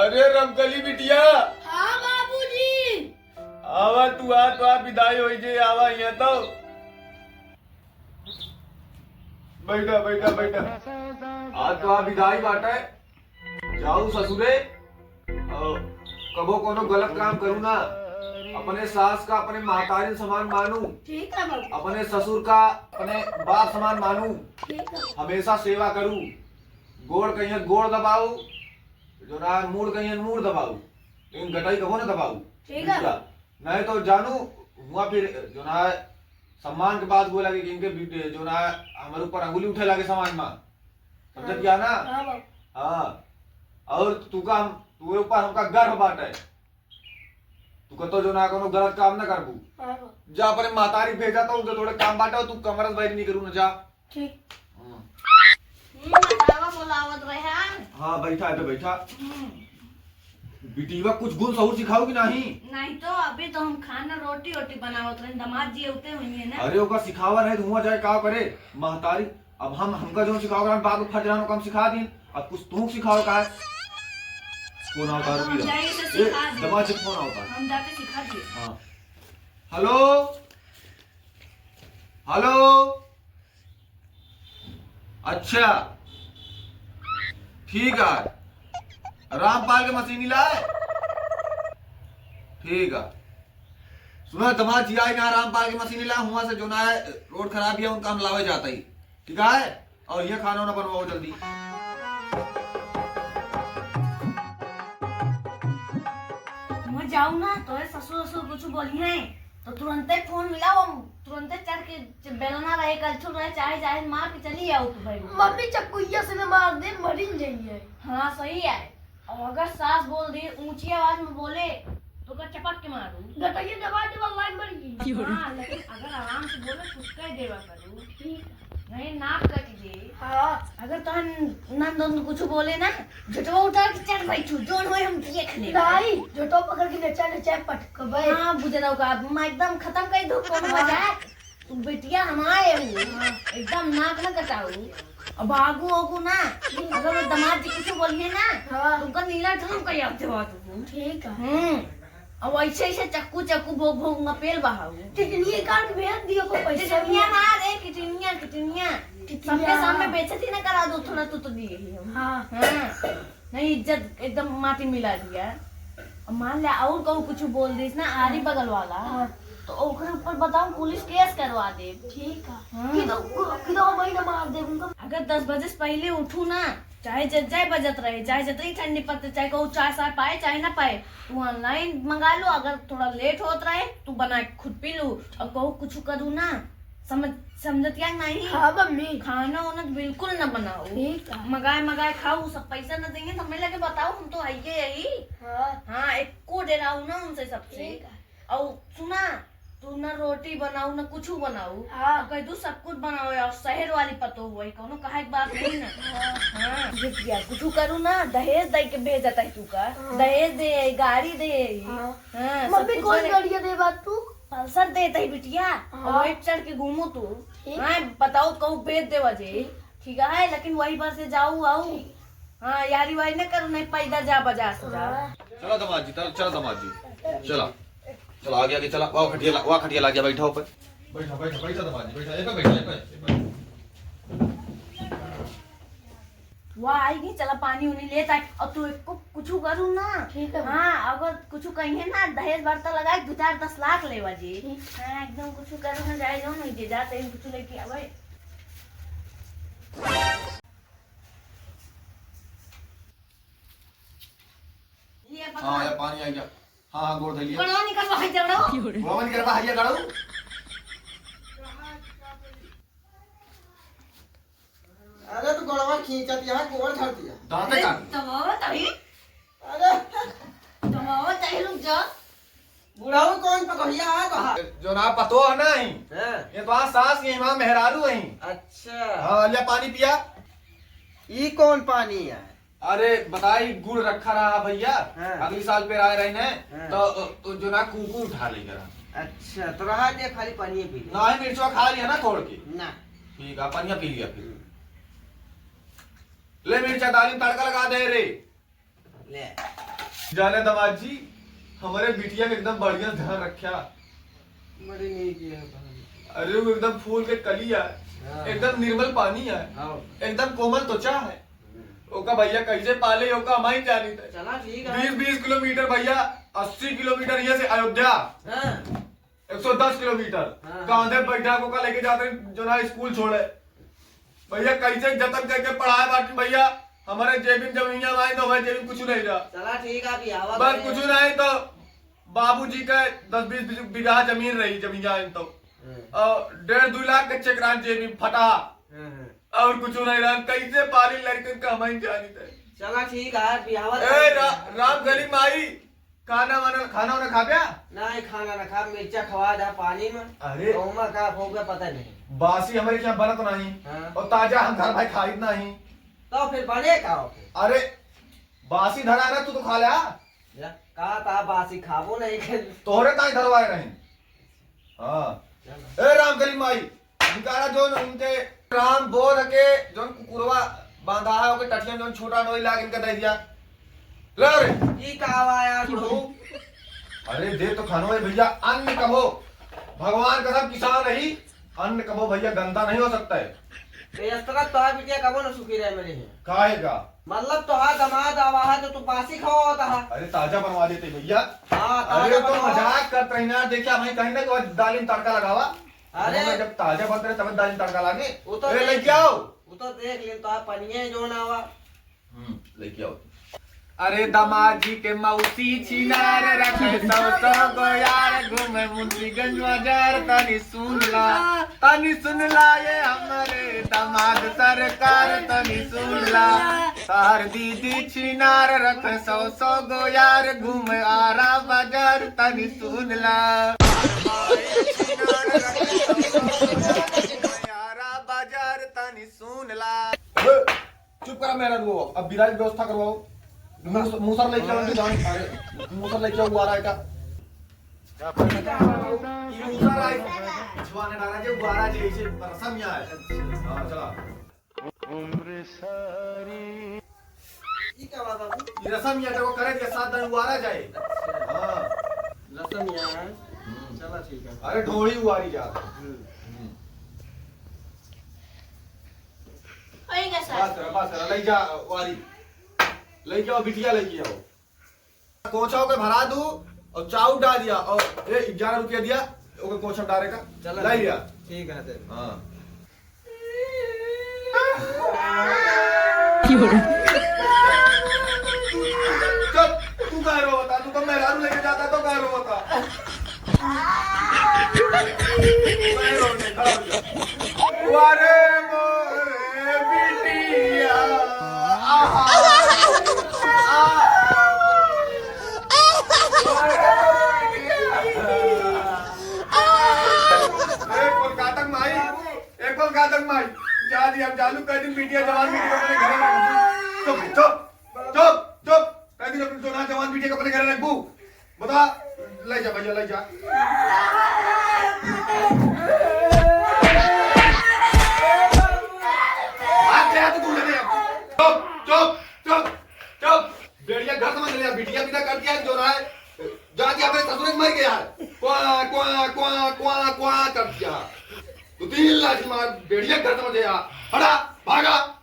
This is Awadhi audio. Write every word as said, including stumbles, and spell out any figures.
अरे रमकली बिटिया। हाँ बाबूजी। आवा तू, आ तो, आ विदाई होई जे, आवा यहाँ तो। बैठा, बैठा, बैठा। आज तो आ विदाई बाटे, जाऊ ससुरे, और कबो कोनो गलत काम करू ना। अपने सास का अपने महतारी समान मानू, ठीक है बाबू। अपने ससुर का अपने बाप समान मानू, ठीक है। हमेशा सेवा करू। गोड़ कहिए गोड़ दबाऊ, जो ना मूड़ कहिए मूड़ दबाऊ, लेकिन गटाई कबो ना दबाऊ। ठीक है। बिटिया, नहीं तो जानू हुआ फिर जो ना सम्मान के बात बोला कि इनके बि-, जो ना हमारे ऊपर अंगुली उठे लागे समाज में। समझत हाँ। गया ना? हाँ बाबू। हाँ। और तू का हम, तू ऊपर हमका गर्व बाटे। तू कतो जो ना कोनो गलत काम ना करबू। हाँ बाबू। जा अपने महतारी भेजा तो उनके थोड़े काम बाटे, तू कमरस बैठ नहीं करू ना, जा। ठीक। हाँ। हम्म, बतावा, बोलावत रहे हैं। हाँ, बैठा है तो बैठा। हम्म। बिटिया, कुछ गुण सहूर सिखाओ कि नहीं? नहीं तो, अभी तो हम खाना, रोटी, रोटी बनावत रहे, दामाद जी होते हुई है ना। अरे, ओका सिखावा नहीं, धुआं जाए, का करे महतारी। अब हम, हमका जो सिखाओ, हम बात फट जानो, कम सिखा दीन। अब कुछ तू सिखाओ का है? फोन आवता है, हम रुक जा। जाए से ए, सिखा दे। दामाद जी, फोन आवता है। हम जाके सिखा दिए। हाँ। हेलो, हेलो। अच्छा, ठीक है। रामपाल के मशीन लाए? ठीक है। सुना, दामाद जी आई ना, रामपाल के मशीन लाए, हुआ से जो ना है, रोड खराब है, उनका हम लावे जाता ही। ठीक है? और ये खाना वाना बनवाओ जल्दी। मैं जाऊँ ना, तो ये ससुर, ससुर कुछ बोली है, तो तुरंते फोन मिलाओ, हम तुरंते चढ़ के, च-, बेलना रहे, कलछुल रहे, चाहे, चाहे मार के चली आओ तू भाई। मम्मी चक्कुइया से न मार दे, मरिन जाइए। हाँ, सही है। और अगर सास बोल दी, ऊंची आवाज में बोले, तो ओकर चपक के मारू। गटैया दबा दे, लाइन मर गई। हाँ, लेकिन अगर आराम से बोले, कुछ कह देवा करू। ठीक। नहीं, नाक कट दे। हाँ। अगर तोहन नंद उंद कुछ बोले ना, झोटवा उतार के चढ़ बैठू, जोन होए हम देख ले। नहीं, झोटवा पकड़ के नचा नचा पटकबे। हाँ, बुझे रहो का, मैं एकदम खत्म कर दूँ, कोनो हाँ। मजाक। तू बिटिया हमारे हो, हाँ। एकदम नाक न कटाऊ। अब आगू आगू ना, अगर वो दामाद जी कुछ बोलिए ना, हाँ। तो उनका नीला ड्राम कर जाते हो तू। ठीक है। हम्म। अब ऐसे ऐसे चक्कू चक्कू भोग भोग नपेल बहाऊ। कितनी काट भेज दियो को पैसा कितनिया ना रे, कितनिया, कितनिया। कितनिया। सबके सामने बेइज्जती ना करा दो, थोड़ा तू तो दिए ही हम। हाँ। हाँ। नहीं, इज्जत एकदम माटी मिला दिया। अब मान ले और कहूँ कुछ बोल दिस ना, आरी बगल वाला, हाँ। तो ओकरे ऊपर बताऊँ, पुलिस केस करवा दे। ठीक है। हाँ। कि तो, कि तो वही ना मार दे उनको। अगर दस बजे से पहले उठू ना, चाहे जब जाए बजत रहे, चाहे जतनी ठंडी पड़ते, चाहे कहूँ चाय साय पाए, चाहे ना पाए, तू online मंगा लो। अगर थोड़ा लेट होत रहे, तू बना के खुद पी लू। और कहूँ कुछ करू ना, समझ, समझत या नहीं? हाँ, मम्मी। खाना वाना तो बिल्कुल ना बनाओ। ठीक है। मगाए, मगाए खाओ, सब पैसा ना देंगे तो हमें लगे बताओ, हम तो हइये यही। हाँ। हाँ, एको डेराओ ना उनसे सबसे। ठीक है। और सुना, तू ना रोटी बनाऊ, ना कुछ बनाऊ। हाँ। और कह दू सब कुछ बनाओ, और शहर वाली पतो हुई, कोनो कहे के बात नहीं ना। हाँ। हाँ। बिटिया, कुछ करू ना, दहेज दे के भेजत है तू का। हाँ। दहेज दे, गाड़ी दे। हाँ। हाँ, सब मम्मी, कुछ कौन दे। गाड़िया दे बात तू? पल्सर देत ही बिटिया, हाँ। और वही चढ़ के घूमो तू। ठीक। हाँ, बताओ कहूँ बेच देवा जे। ठीक। ठीक है, लेकिन वही पर से जाऊ आऊ। ठीक। हाँ, यारी वारी न करू, नहीं पैदल जा बाजार से जा। हाँ। चला दामाद जी, चला, चला दामाद जी, चला, चला आगे आगे चला, वाह खटिया ला, वाह खटिया ला गया, बैठा ऊपर। बैठा, बैठा, बैठा दामाद जी, बैठा, ए पे बैठा, ए पे, ए पे। वाह, आएगी, चला पानी उनी लेत आए। और तू एको कुछु करू ना। ठीक है। हाँ, अगर कुछु कहिए ना, दहेज बर्ता लगाए, दो चार दस लाख लेवा जी। ठीक। हाँ, एकदम कुछु करू ना, जाए जाओ ना, जे जाते हैं कुछु लेके आवे। ये पकड़। हाँ, ये पानी आ गया। हाँ, हाँ, गोड़ धइलिया। गोड़वा निकलवा है जड़ो। गोड़वा निकलवा है जड़ो। अरे, तू गोड़वा खींचत यहाँ, गोड़ धर दिया। दांते अरे, काट। दबाओ तभी। अरे। दबाओ तभी, रुक जा। बुढ़ऊ कौन पतोहिया है तोहार? जो ना पतोह नहीं। हाँ। ये तो आज सास की माँ मेहरारू है। अच्छा। हाँ, ले पानी पिया। ई कौन पानी है? अरे बताई, गुड़ रखा रहा भैया, हाँ। अगली साल पे आए रही ने, हाँ। तो, तो जो ना कुकु उठा ले करा। अच्छा, तो रहा दे, खाली पानी पी ले। ना ही मिर्चवा खा लिया ना तोड़ के। ना। ठीक है, पानी पी लिया फिर। हम्म। ले मिर्चा दाली में तड़का लगा दे रे। ले। जाने दामाद जी, हमरे बिटिया के एकदम बढ़िया ध्यान रख्या। बड़ी नीक है बहन। अरे, वो एकदम फूल के कली है, हाँ। एकदम निर्मल पानी है, हाँ। एकदम कोमल त्वचा है। हम्म। ओका भैया कैसे पाले, ओका हम ही जानी थे। चला, ठीक है। बीस बीस किलोमीटर भैया, अस्सी किलोमीटर ये से अयोध्या। हाँ। एक सौ दस किलोमीटर। हाँ। कांधे बैठा को का लेके जाते हैं, जो ना स्कूल छोड़े। भैया, कैसे जतन करके पढ़ाए बाटी भैया, हमारे जेबिन जमीनिया में आए तो हमारे जेबिन कुछ नहीं रहा। चला, ठीक है, अभी आवा बस करे। कुछ नहीं तो बाबूजी के दस बीस बीघा जमीन रही, जमीनिया आए तो। हाँ। और डेढ़ दो लाख के चेक रहा जेबिन फटा। हाँ, हाँ। और कुछ नहीं रहा, कैसे पाली लड़कन का हम ही जानी थे। चला, ठीक है, अभी आवा ए, करे। रा-, राम गली माई, खाना वाना, खाना वाना खा गया? नहीं, खाना ना खा, मिर्चा खवा दा पानी में। अरे। तो ओमा का होगा पता नहीं। बासी हमारे यहाँ बनत नहीं। हाँ। और ताजा हम घर भाई खाइत नहीं। तो फिर बने का हो फिर? अरे, बासी धरा ना, तू तो खा ले, हाँ? या, का ता बासी खाबो नहीं कर। तोहरे ताई धरवाए रही। हाँ। चलो। ए राम गली माई, निकाला जो न उनके राम बोध के जोन कुकुरवा बांधा है, ओके टटिया में जोन छोटा नोई लाग इनका दे दिया। ले रे। ई का आवा यार तू? अरे दे तो खानो है भैया, अन्न कबो। भगवान कसम किसान रही, अन्न कबो भैया गंदा नहीं हो सकता है। तो इस तरह तो बिटिया कबो न सुखी रहे मेरे हैं। काहे का? मतलब तोहार दामाद आवा है तो तू बासी खवावत है। अरे ताजा बनवा देते भैया। हाँ, ताजा अरे तो बनवा। मजाक करत रही ना, देखिया भाई कहीं ना तो दालिम तड़का लगावा। अरे। जब ताजा बनत रहे तब दालिम तड़का लागे। वो तो ए, देख लेके आओ। वो तो देख लेन, तो आप पनिया जो ना आवा। हम्म, लेके आओ। अरे दामाद जी के मौसी छिनार रखे सौ सौ गो यार, घूमे मुंशीगंज बाजार। तनी सुन ला, तनी सुन ला ये हमरे दामाद सरकार, तनी सुन ला। तार दीदी छिनार रखे सौ सौ गो यार, घूमे आरा बाजार। तनी सुन ला। आरा बाजार तनी सुन ला। चुप करा मेहरारू, अब बिदाई के व्यवस्था करवाओ। मूस-, मूसर लेके आओ, हाँ। जाओ, अरे, मूसर लेके आओ, उआरा का। ई मूसर आई, छुआने डाला जे उआरा जे, इसे रसम यहाँ है। हाँ, चला। ई का बात है? ई रसम यहाँ जब करे के साथ दाई उआरा जाए। अच्छा। हाँ। रसम यहाँ है। हम्म। चला, ठीक है। अरे, ढोड़ी उआरी जा। हम्म। हम्म। होई गया सर। बस करा, बस करा, लई जा, वारी। लई जाओ, बिटिया लई जाओ। कोचा के भरा दू और चाउर डाल दिया और ए, ग्यारह रुपया दिया, ओके कोचा डाले का। चला। लई लिया। ठीक है, दे। हाँ। चुप, तू काहे रोवता? तू तो मेहरारू लेके जाता तो काहे रोवता? वारे मोरे बिटिया, आहा, आहा। ए, कोलकाता के माई, ए, कोलकाता के माई, जा दी, अब चालू कर दी, बिटिया जवान बिटिया अपने घरे रख दी। चुप, चुप, चुप, चुप। कह दी अपने दोनों जवान बिटिया के अपने घरे रखबू। बता, ले जा भैया, ले जा। हाथ ले, हाथ दूर ले जा। चुप, चुप, चुप, चुप। बेड़िया घर समझ ले, बिटिया बिदा कर दिया, जो रहा है। जा दिया अपने ससुर के मर गया है। क्वा, क्वा, क्वा, क्वा, क्वा कर दिया। दो तीन लाठी मार, बेड़िया घर समझ गया। हटा, भागा।